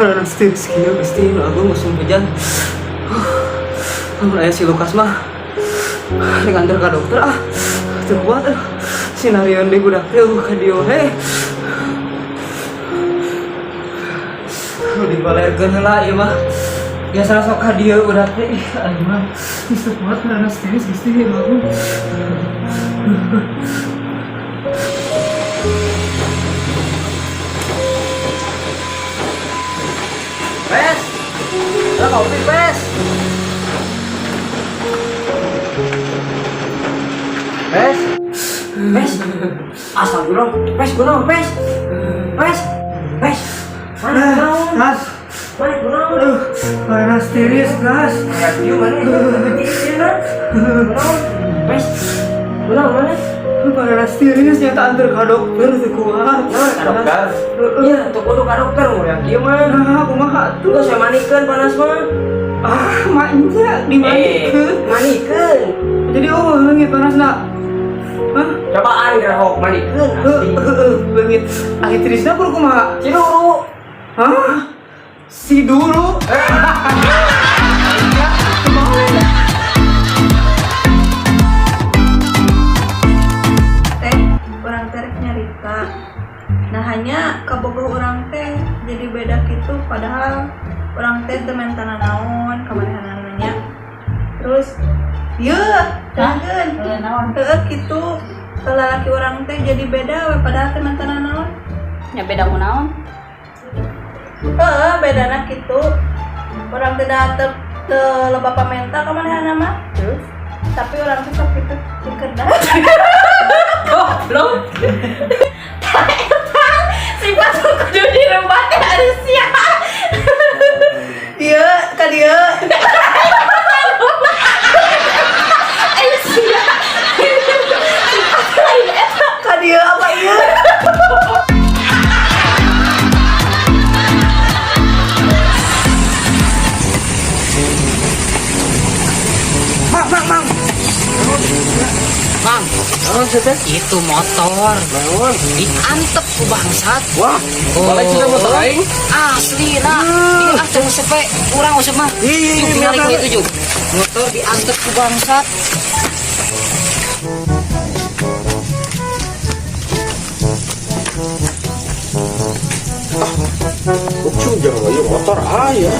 Panas tiris kieu, Gusti nu agung, usum hujan. Lamun aya si Lukas mah rek anter ka dokter ah. Teu kuat ah. Sinarian deui budak teh ka dieu we. Dibalerkeun heula ieu mah. Biasa sok ka dieu budak teh. Ih, aing mah geus teu kuat panas tiris, Gusti nu agung. Pes. Lah, kopi, Pes. Pes. Pes. Astagfirullah. Pes, kunaon, Pes? Pes. Pes. Mana kunaon? Gas, Mana kunaon? aduh, panas tiris, gas. Ieu mana? Kunaon? Pes. Kunaon mana? Panas tiris, nyata anter ka dokter teu kuat. Nah, ka dokter. Iya, tuh kudu ka dokter mun yang kieu mah. Nah, kumaha tuh? Tuh saya manikeun panas mah. Ah, manja dimanikeun. Manikeun. Jadi oh, leungit panasna. Hah? Cobaan gerahok manikeun asli. Heeh, leungit. Ari tirisna kudu kumaha? Si dulu. Hah? Si dulu. Ya, kemarin. Teh, urang teh rek nyarita. Nah, hanya kabogoh urang teh jadi beda gitu, padahal urang teh teu menta naon ka manehanana nya. Terus ieu tangkeun. Naon? Heeh, kitu. Lalaki urang teh jadi beda we, padahal teu menta naon. Ya beda ku naon? Heeh, bedana kitu. Urang teh da teu teu loba pamenta ka manehana mah. Terus? Tapi urang teh sok kitu dikerda. Goblok. Sifat kudu dirubah teh harus ya. Dia ka dia. Eh sia. Sifat lain eta ka dia apa ieu? Mang, mang, mang. Mang, itu motor diantep ku bangsat. Wah, balik sudah motor aing. Asli lah. Ini ah teu sepe, urang usep mah. Iya, Yuk, iya, tinggal iya. itu juk. Motor diantep ku bangsat. Lucu jangan aja motor aya.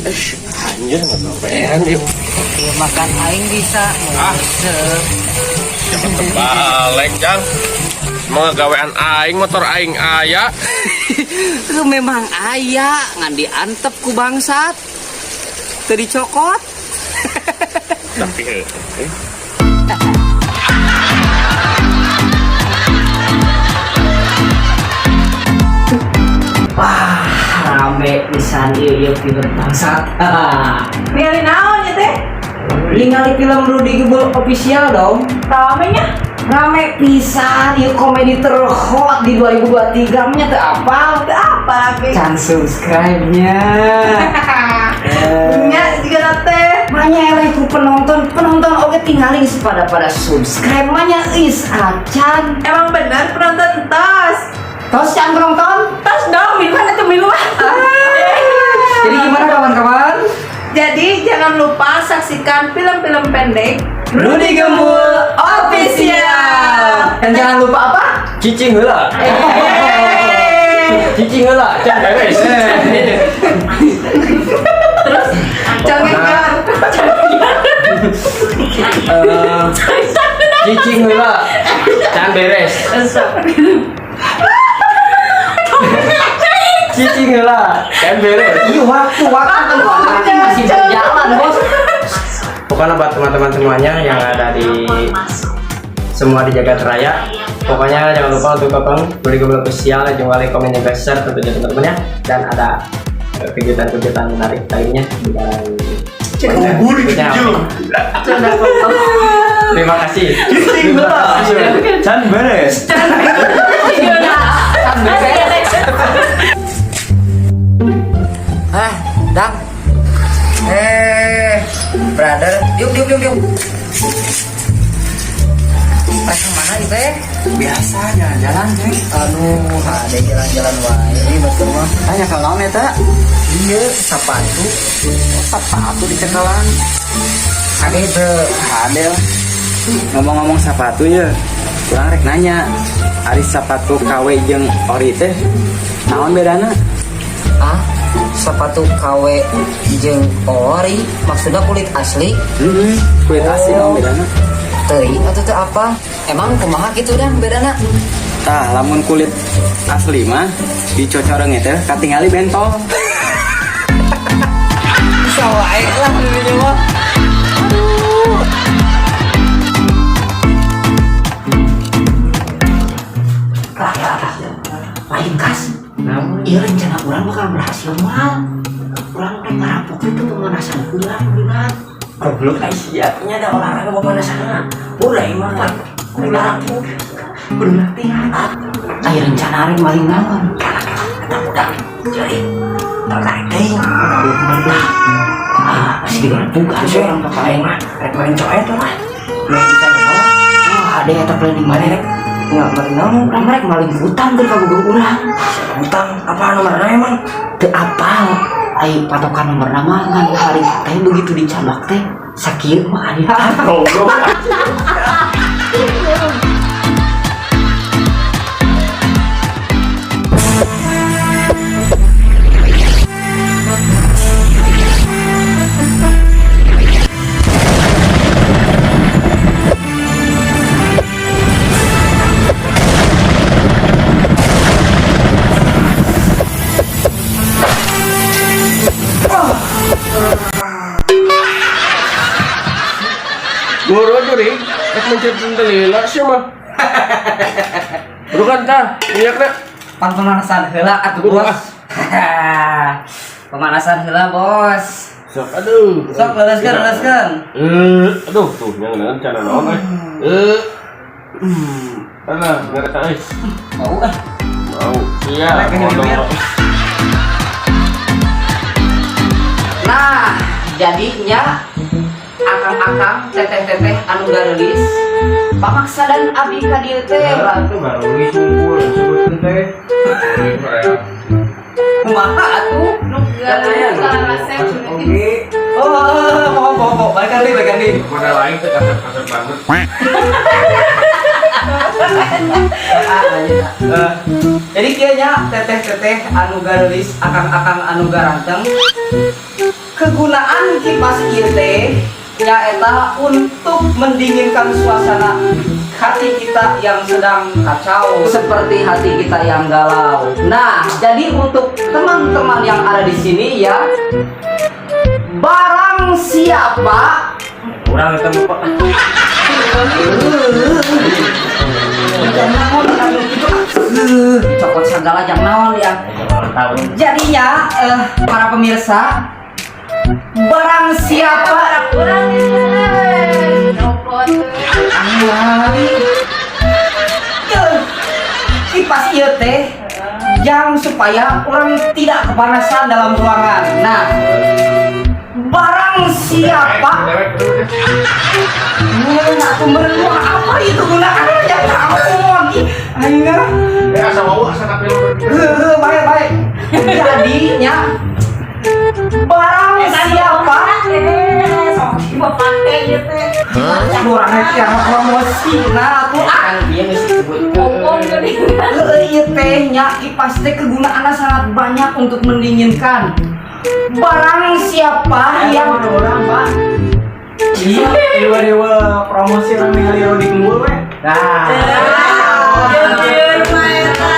Eh, anjir nggak kepean dia. Ya makan aing bisa. Ah. Ngusep. Balik jang. Mau gawean aing motor aing aya. Lu memang aya ngan diantep ku bangsat. Teu dicokot. Tapi Wah, rame pisan ieu ieu film bangsat. Ningali naon ya teh? Ningali film Rudy Gembul Official dong. Rame nya. Rame pisan ieu komedi terhot di 2023 nya teu apal. Teu apa lagi? Can subscribe-nya. Nya juga teh. Manya eleh ku penonton, penonton oge tinggalin pada pada subscribe manya is acan. Emang bener penonton tos. Tos can penonton? Tos dong, minuman itu minuman. Jadi gimana kawan-kawan? Jadi jangan lupa saksikan film-film pendek Rudy Gembul Official. Dan jangan lupa apa? Cicing heula. Cicing heula, can beres. Terus cangengkan. Eh, cicing heula, can beres. Cicing heula, can beres. Iya, waktu waktu kan masih berjalan, bos. Pokoknya buat teman-teman semuanya yang ada di semua di jagat raya, pokoknya jangan lupa untuk tonton Rudy Gembul Official dan juga like, komen, juga share tentunya teman-teman ya. Dan ada kejutan-kejutan menarik lainnya di dalam konten berikutnya. Terima kasih. Cicing heula. Can beres. Can beres. Ah, Dang. Eh, brother, yuk yuk yuk yuk. Rek mana ieu teh? Biasa jalan-jalan, Ceng. Aduh, ada jalan-jalan wae batur mah. Tanya kalau naon eta? Ieu sepatu. Oh, sepatu dicekalan. Ade teu. Ade lah. Ngomong-ngomong sepatu ya, urang rek nanya. Ari sepatu KW jeung ori teh naon bedana? Ah, sepatu KW jeung ori maksudnya kulit asli? Heeh, kulit asli naon bedana? Teuing atuh teu apa? Emang kumaha kitu dan bedana? Tah, lamun kulit asli mah dicocoreng teh katingali bentol. Bisa wae lah ini mah. Lah, lah, lah. Lain kas. Naon? Iya, rencana urang bakal berhasil moal. Urang rek ngarampok itu pemanasan heula kuduna. Goblok ai sia nya ada olahraga pemanasan. Ulah emang Pan, kudu rampok. Kudu latihan. Aya rencana rek maling naon? Eta budak jadi tertarik teuing. Ah, pasti digarampukan sih urang bakal. Aing mah rek maling coet lah. Meh bisa nyawa. Ah, ada eta planning Mana rek? Nggak maling naon? Urang rek maling hutang keur kabogoh urang. Hutang apa nomorna emang? Teu apal. Ai patokan nomor nama ngan hari teh begitu dicabak teh sakieu mah aya. Goblok. Guru jurig, rek mencet lila sih mah. Bukan tah, minyakna. Pan pemanasan heula atuh, Buru, Bos. Pemanasan heula, Bos. Sok aduh. Sok lereskeun, lereskeun. Aduh tuh yang rencana naon euy. Eh. Alah, ngerti euy. Mau ah. Mau. Iya, Rek, ini mau bibir. dong. Nah, jadinya akang-akang teteh-teteh anu gareulis pamaksadan abi ka dieu teh. Itu baru ngumpul sebutkeun teh. Kumaha atuh? Nu galau salah resep. Oke. Oh, mau mau mau balikan deui, balikan deui. Modal lain teh kasep-kasep banget. Ah, lanjut. Eh, jadi kayaknya teteh-teteh anu gareulis, akang-akang anu garanteng, kegunaan kipas ieu teh nyaeta untuk mendinginkan suasana hati kita yang sedang kacau seperti hati kita yang galau. Nah, jadi untuk teman-teman yang ada di sini ya, barang siapa Urang eta mah, Pak. Jang naon anu kitu, cokot segala jang naon ya. Ulang tahun. Jadinya para pemirsa, barang siapa Urang nyopot. Ai. Kipas ieu teh yang supaya orang tidak kepanasan dalam ruangan. Nah, barang siapa Nah, aku meren apa itu gunakan yang naon? Ih, aing ah. Eh, asa wau asa kapil. Heuh, baik baik. Jadinya barang siapa Sok dipake ieu teh. Kurang yang promosi nah tuh ah. Kan dia geus disebutkeun. Popon geuning. Heueuh, ieu teh nya kipas teh kegunaannya sangat banyak untuk mendinginkan. Barang siapa yang orang, Pak. Iya, dewa-dewa promosi orang ningali Rodi Kembul we. Nah. Jujur mah eta.